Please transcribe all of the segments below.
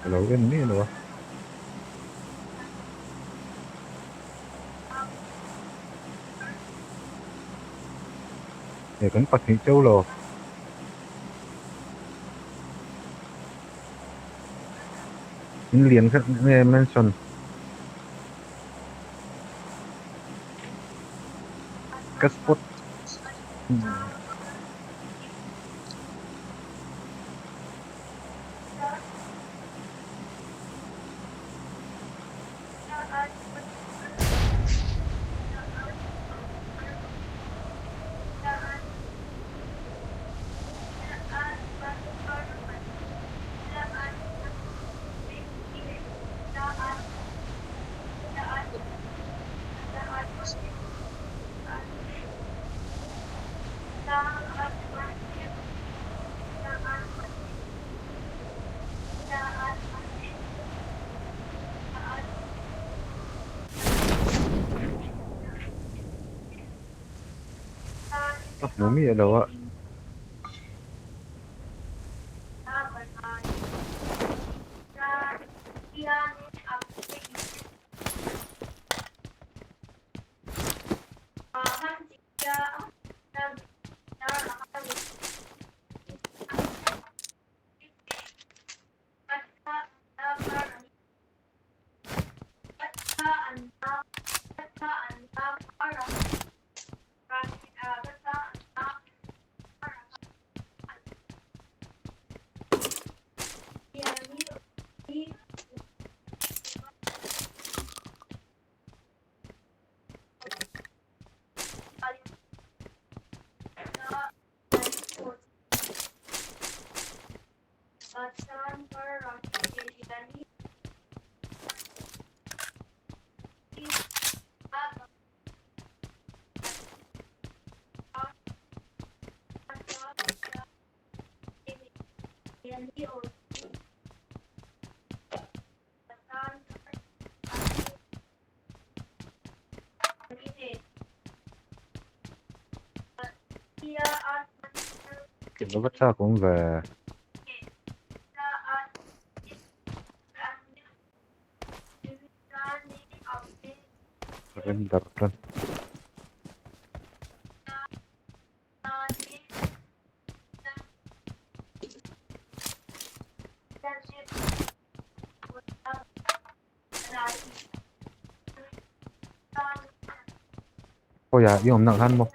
Ka lo en miah lo a. He kan pahnih chauh lo. In lian kha nge mansion. Ka spot. Ka hmu miah lo a. Ka va chak awm ve. Render tan. Khawiah i awmna khan maw?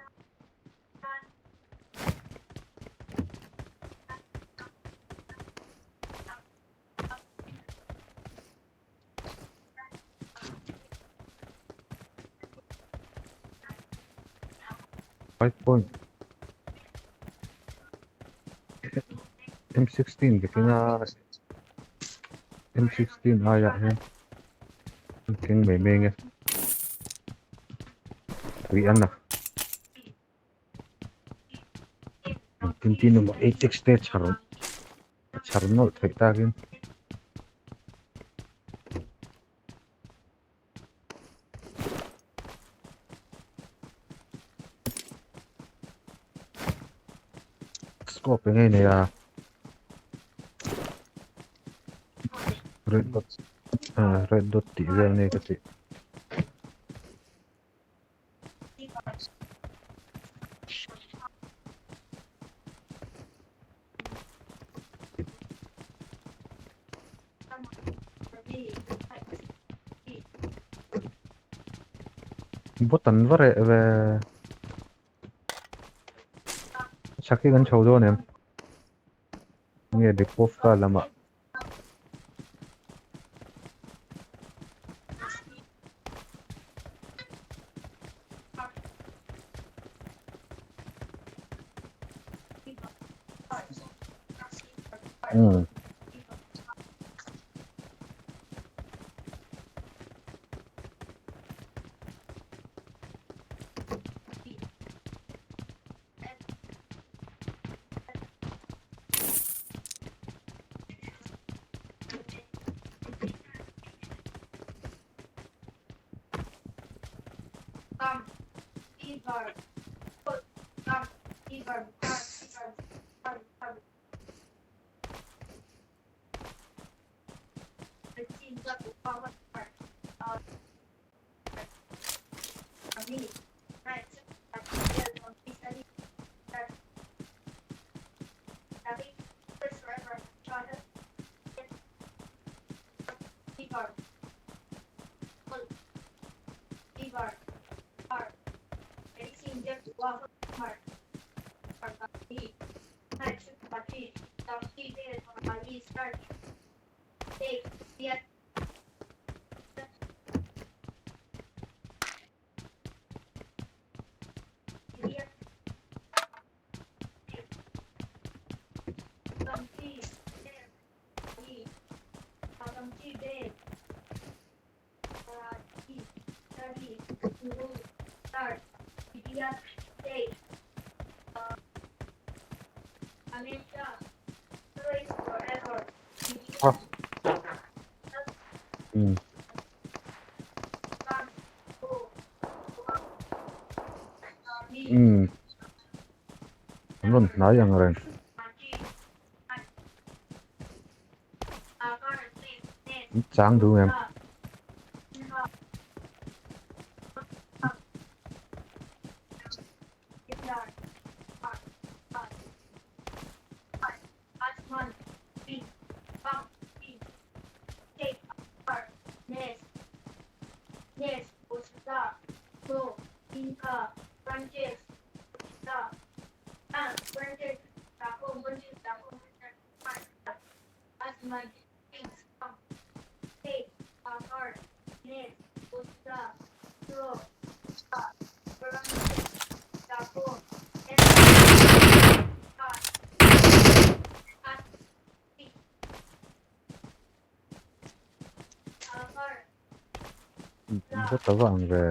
5 point M16 bikin a M16 aiah hian an keng mai mai nge tui an a tin tin emaw 8x te chhar chhar nawlh theih takin Scope eng nge nei a red dot ah red dot tih vel nge ka tih. Bot an va reh ve. Chak hi kan chho dawn em? Nge Lipovka lamah. Umm. Um. Um. An rawn hnai ang reng. An chang duh em? Ka ta vang ve.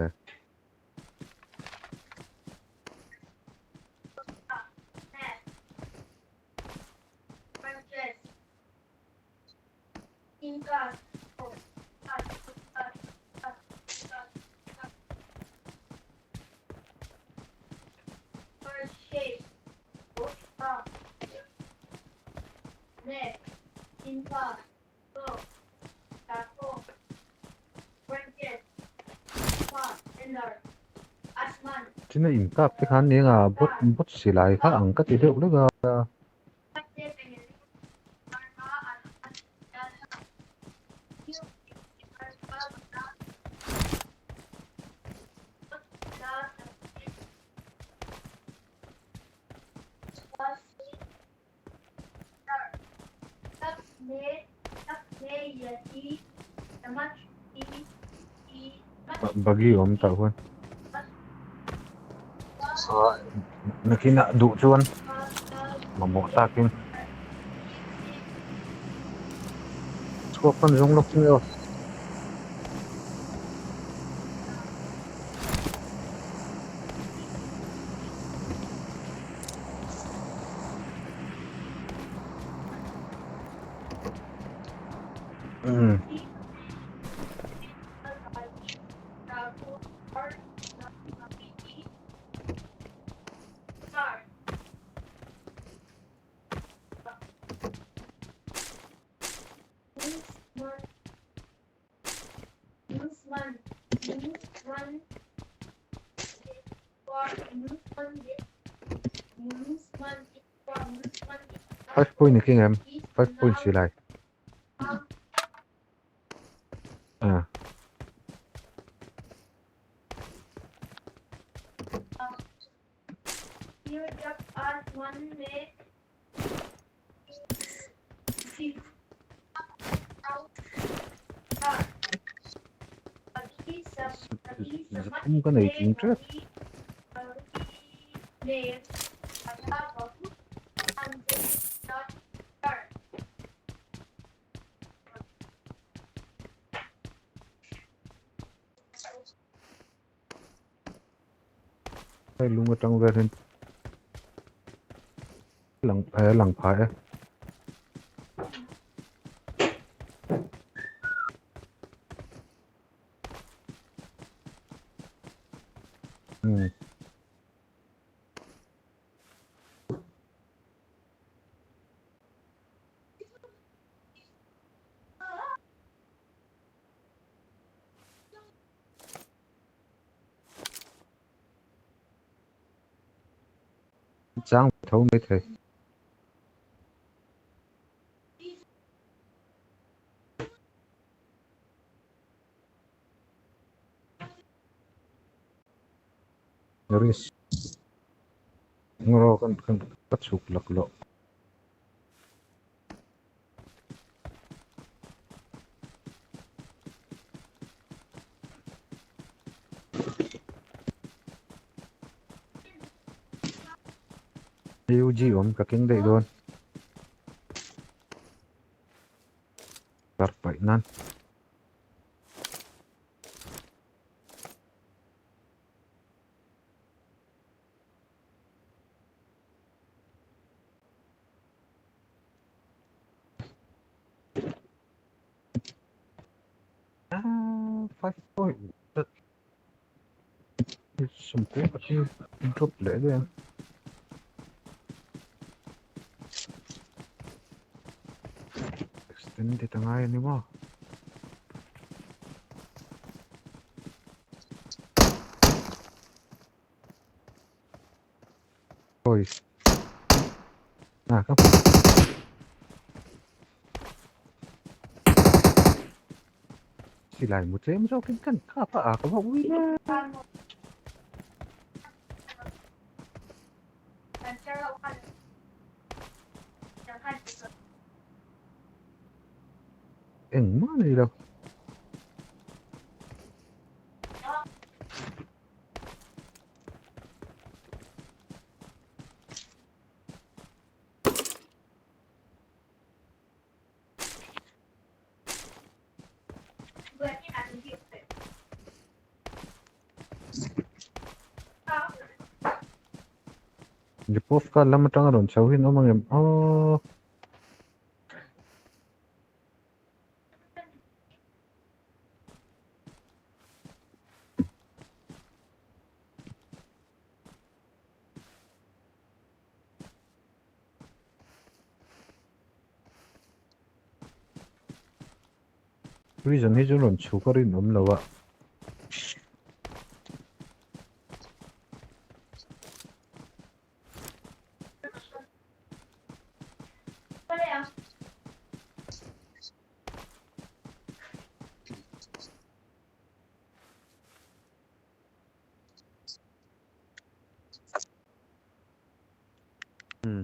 China inkap te khan eng a bot bot silai kha ang ka ti deuh lek a. Buggy awm tah huan nakinah duh chuan mamawh takin chhuak kan zawng lawk chu aw. Umm. Five point ni keng em? Five point silai. Ah. Zathum ka nei tling tep. Hei lung atang vel hian lang a lang phah e. Umm. Chang tho mai thei. Risk Ngawr kan kan ka chhuk laklawh. UG awm ka keng daih dawn. Kar paih nan. Ah, 5 point. Sawmte pahnih drop leh daih ang. Extended a ngai a ni maw? Oi. Ah, ka Silai mu tlem zawkin kan kap a, a ka va ui e. Engmah a nei lo. Lipovka lam atanga rawn chho hi an awm angem aw. Prison hi chu rawn chhuk a rinawm lo a. Hmm.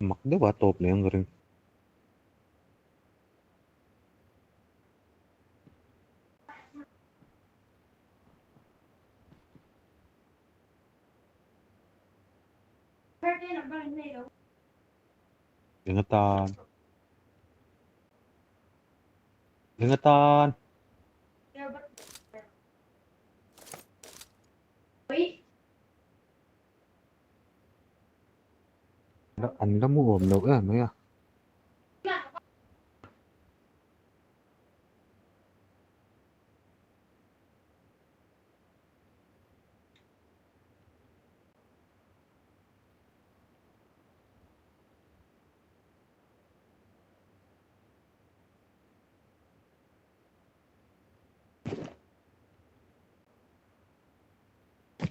Mak deuh a tawp leh ang ka ring. Eng atan? Eng atan? An la mu awm loh em mai a.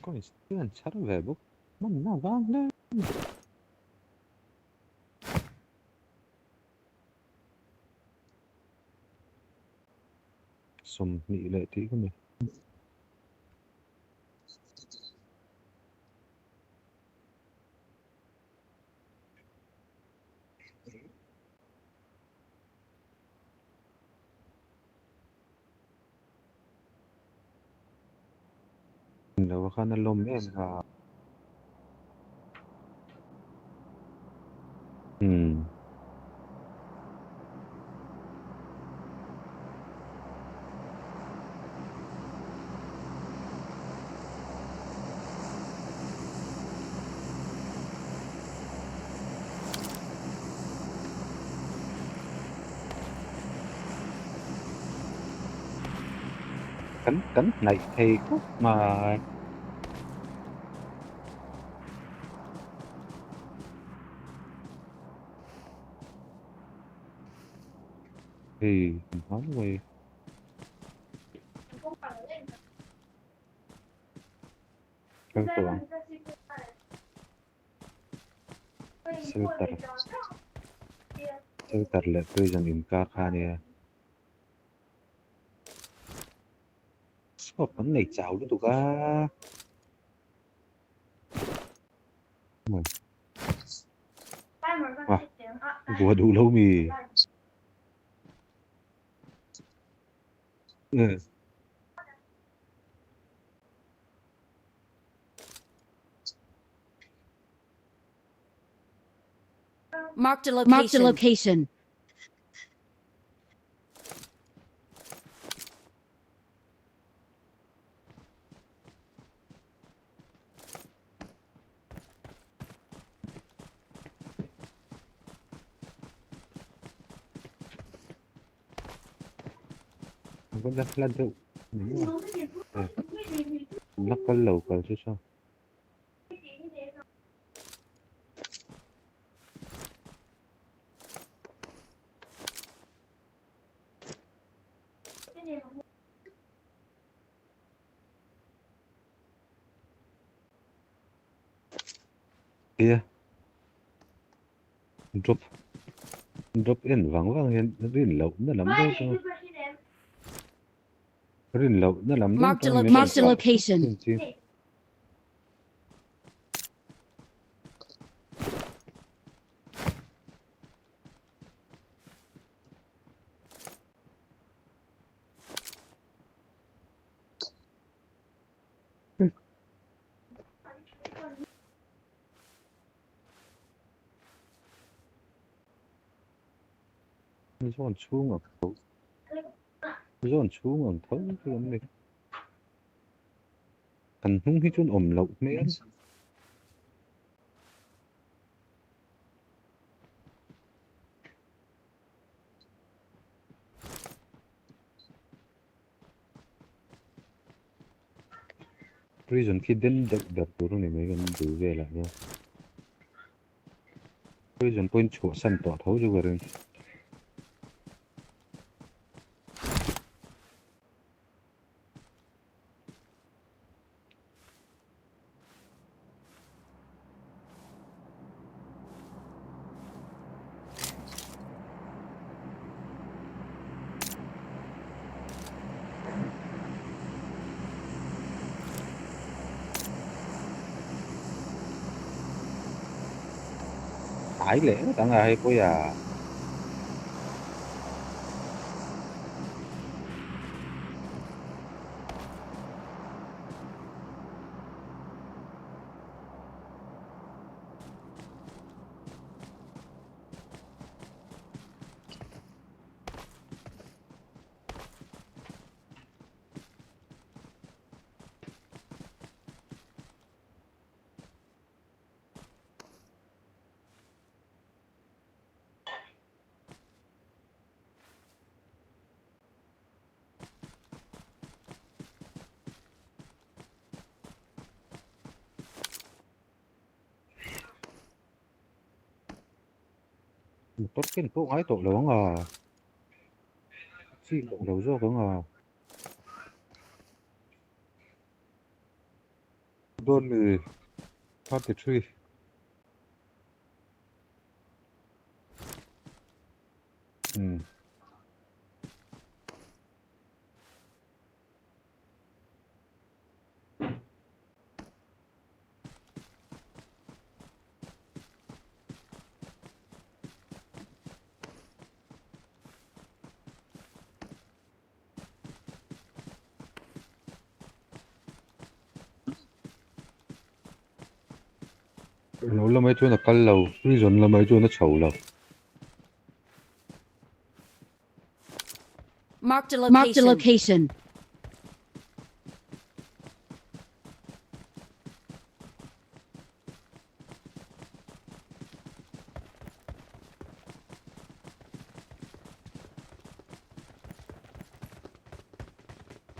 Coins te an chhar ve bawk hman na vang hle. 20 leh tih ka ni. Lo khan a lawm em kha. Hmm. Kan kan hnaih thei khawp mai. Hei hma mai. Kal tawh ang. Shelter shelter leh prison inkar kha ania. Scope an nei chau lutuk a. Ah, vua duh lo mi. Marked a location. Marked a location. Va la hla deuh la kal lo kal chu saw. Tia drop drop en vang vang hian rin loh na lam deuh chu rin loh na lam deuh Marked a chu lo- min rawn marked a kah location. thin chi. Zawn chhung ang tho zawn chhung ang tho chu an ni. Kan hnung hi chuan awm loh hmel. Prison khi den deuh ber tur a ni mai kan duh velah hian. Prison pawhin chhuahsan tawh tho chu ka ring. Hnai leh ngawt ang a hei pawia. Motor ken pawh ngai tawh lo ang a, chi tawh lo zawk ang a. Dawn mi 33. Hmm. Lo lamah hi chuan a kal lo, prison lamah hi chuan a chho lo. Marked a Marked a location. location.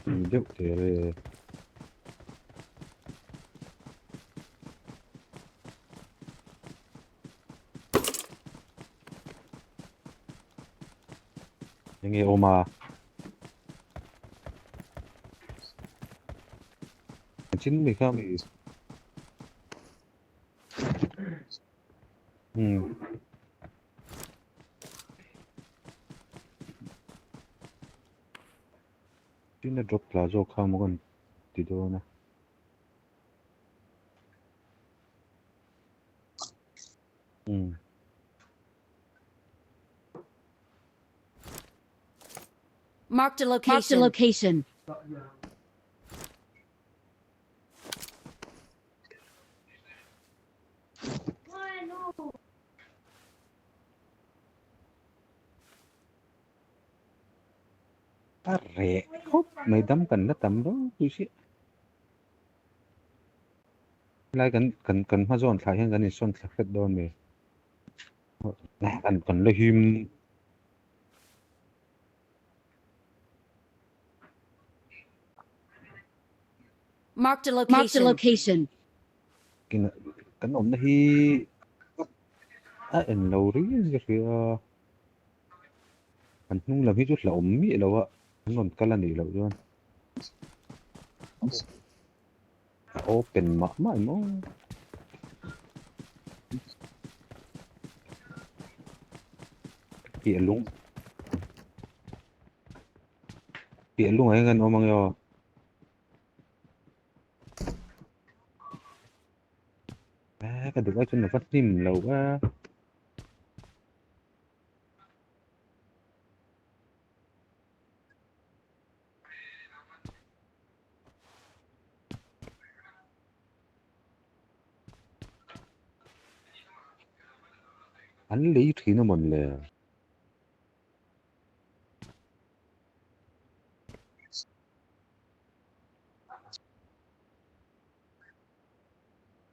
Ni deuh der e. Enge awm a? Chin mi kha mi. Hmm. Tin a drop tla zawk kha maw kan ti dawn a. Hmm. Marked a location. Marked a location. A reh khawp mai dam kan la tam ropui si. Helai kan kan kan hma zawn thlah hian kan insawn thla hret dawn mai. Kan kan la him. Marked a location. Marked a location. Kan awmna hi a en lo riau ka hria. Kan hnung lam hi chu hlauhawm miah lo a, an rawn kal a nih loh chuan. A open mah mah em aw. Piah lung. Piah lungah hian kan awm ang e aw. Ka duh ai chuan a va hnim lo a. An lei thin a mawn le.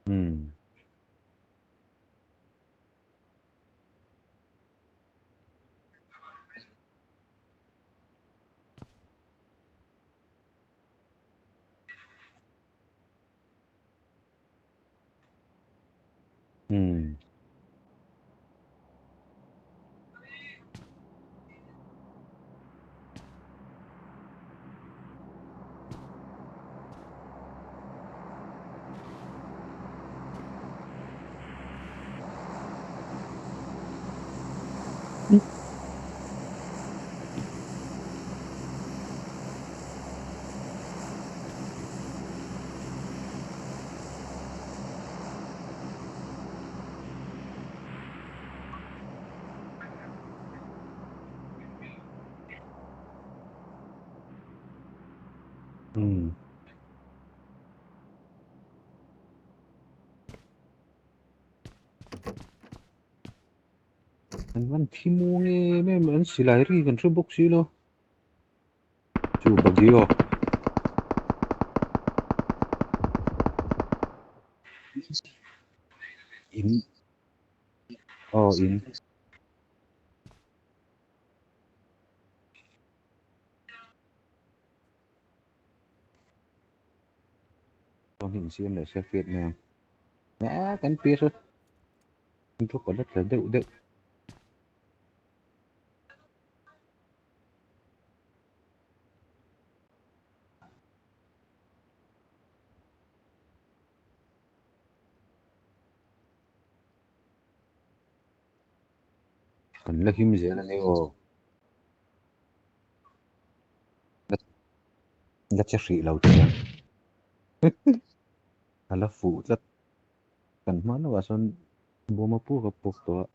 Hmm. Hmm. Hmm. An van thi muang em em an silai ri kan hre bawk si lo. Chu Baguio. In. Aw in. Chuan hi insiam leh se fiat mai ang. A kan pi hre. Thu ka la tla deuh deuh. Kan la him zel a ni aw. La che hrih lo che. A la fuh tlat. Kan hma lawkah sawn bawma puk a puk tawh a.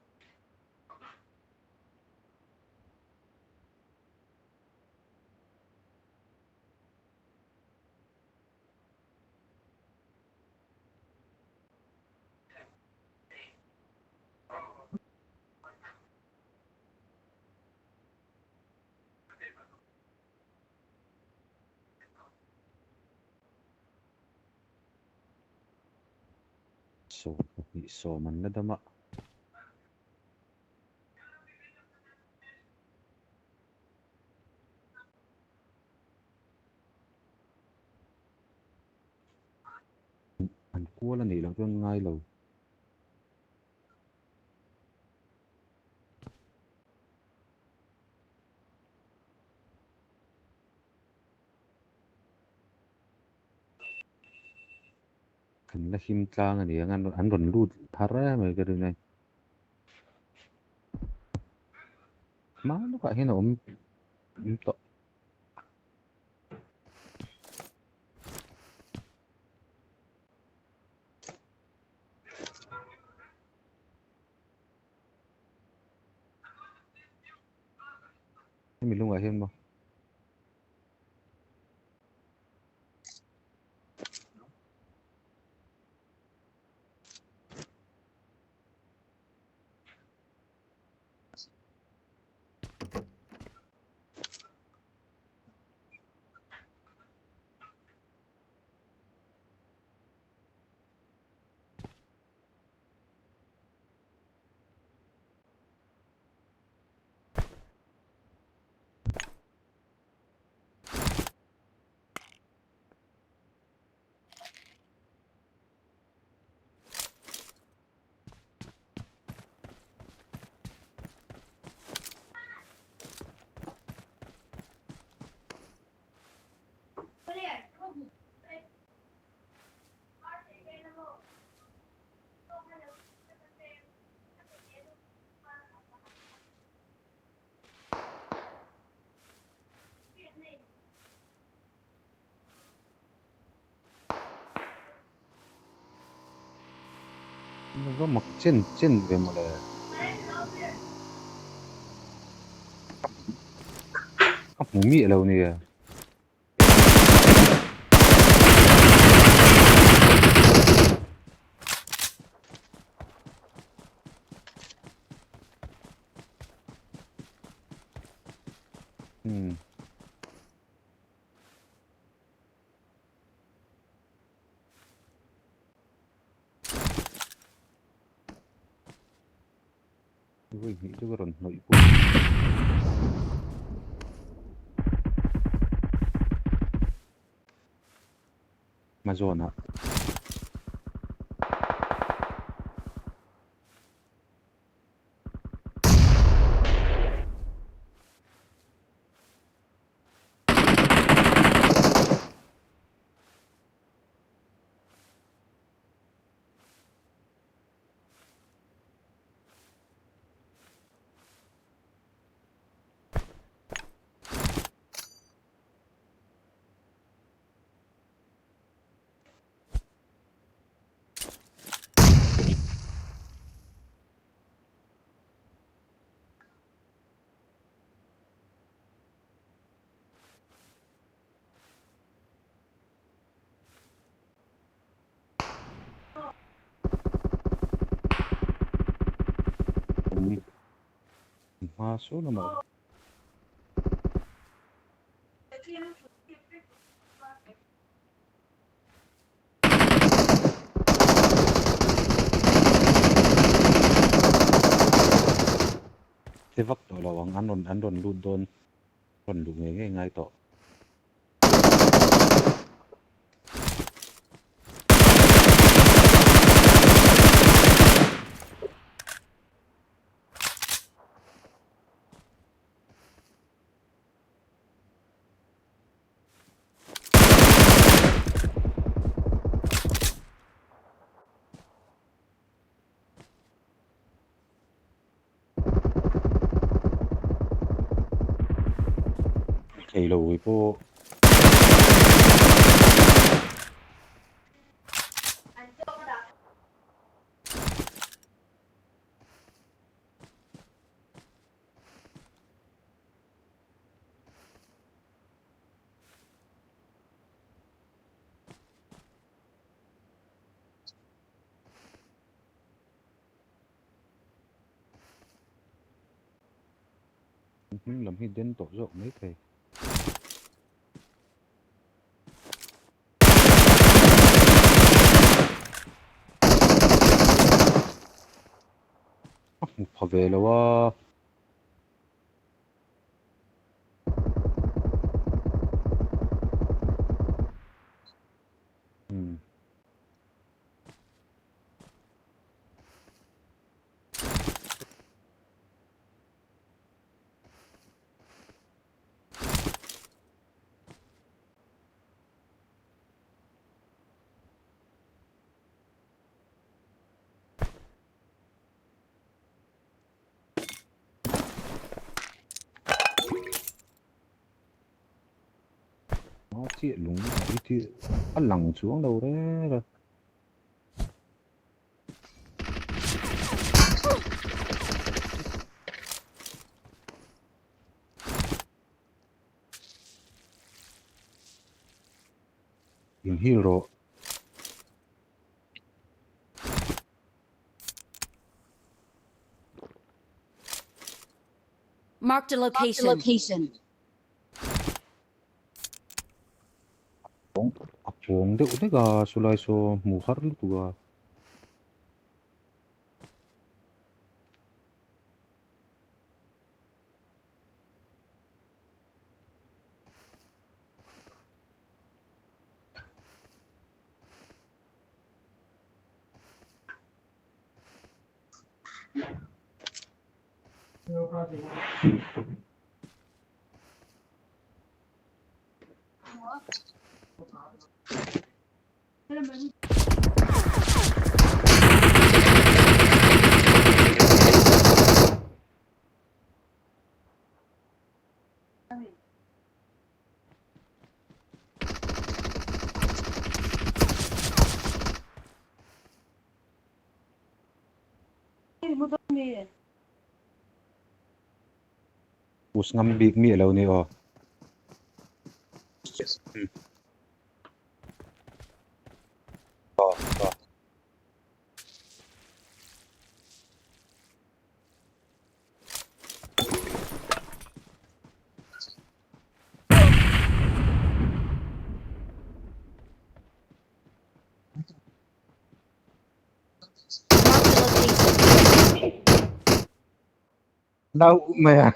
20 sawm an la dam a. Kual a nih loh chuan ngai lo. Kan la him tlang a ni ang an rawn lut thar em mai ka rin e. Hma lawkah hian a awm tawh. Hemi lungah hian maw? Va mak chen chen ve mawle. Ka hmu miah lo nia. Hmm. Vawi hnih chu ka rawn hnawih pawh. Hmazawnah. Hma saw lamah Te vak tawh lo ang an rawn an rawn lut dawn rawn luh ngei ngei ngai tawh. Thei lo hi pawh Hnung lam hi den tawh zawk mai thei. A hmu pha ve lo a. Hmm. chiah lung hi khi a lang chuang lo reng a. In heal rawh. Marked a location. A pawng deuh hlek a, chulai saw hmu har lutuk a. Us ngam bik mi alo ni aw. Marked a location. Nau mai a.